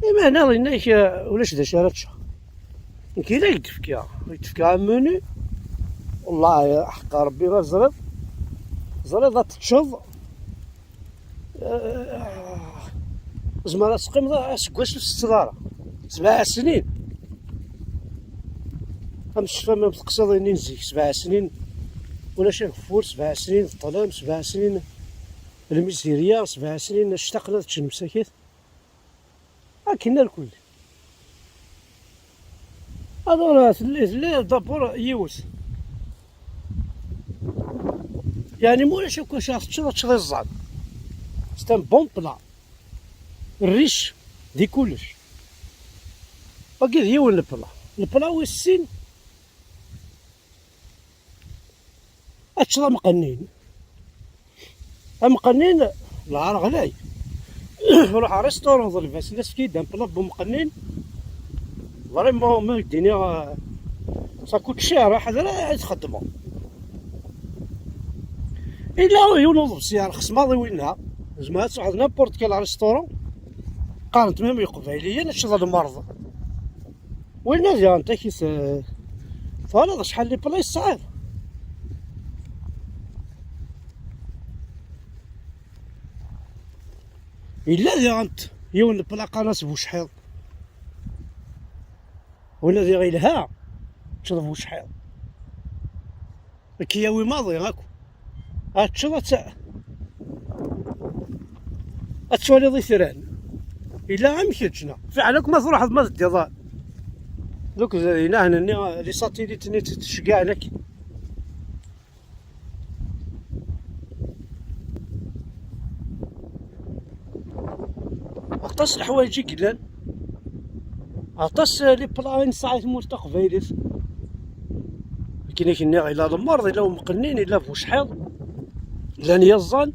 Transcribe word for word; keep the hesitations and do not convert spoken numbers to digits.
Imana yenna-k, eh, ulac d acu ara teččeḍ. Nekk i d ak-d-fkiɣ, i d-fkiɣ amenu. Wallahi, ḥeqqa Rebbi ma tzriḍ, tzriḍ ad teččeḍ. Eh, zemreɣ ad teqqimeḍ aseggas ur tettetteḍ ara. Sebɛa snin. Am ccfam am teqsiḍin-nni n zik, sebɛa snin ulac ageffur, sebɛa snin d ṭṭlam, sebɛa snin lmizirya, sebɛa snin ctaqen ad ččen msakit. Akken irkul. Alors, telli, telli d'abord yiwet. Yeɛni, ma ulac akk acu ara teččeḍ, ad teččeḍ iẓẓan. C'est un bon plat. Riche di kullec. Wagi d yiwen lepla. Lepla wis sin, ad teččeḍ amqennin. Amqennin, lɛar ɣlay. Ruḥ ar restaurant d lbas, la tefki-d un plat n umqennin. Vraiment, ma k-d-iniɣ, euh, ça coûte cher, ḥader ad txeddmeḍ. Illa yiwen uḍebsi rxes maḍi winna. Zemreɣ ad truḥeḍ n'importe quel restaurant. Qqaren-t même Iqbayliyen, ad teččeḍ lmerḍ. Winna diɣen takit, euh, twalaḍ acḥal n les plats i tesɛiḍ? Yella diɣen yiwen n plat qqaren as bucḥiḍ. Winna diɣ yelha, teččeḍ bucḥiḍ. Ad k-yawi maḍi akk. Ad teččeḍ, ad t-, ad twaliḍ itran. Yella am kečč, neɣ? Fiɛel akk ma truḥeḍ, ma teddiḍ. Donc, d inahen-nni, les satellites-nni ttceggiɛen akk. Aṭas n leḥwayeǧ i yellan. Aṭas, eh, les plats i nesɛa i tmurt taqbaylit. Akken i k-nniɣ, ila lmerḍ, ila umqennin, ila bucḥiḍ, llan yiẓẓan.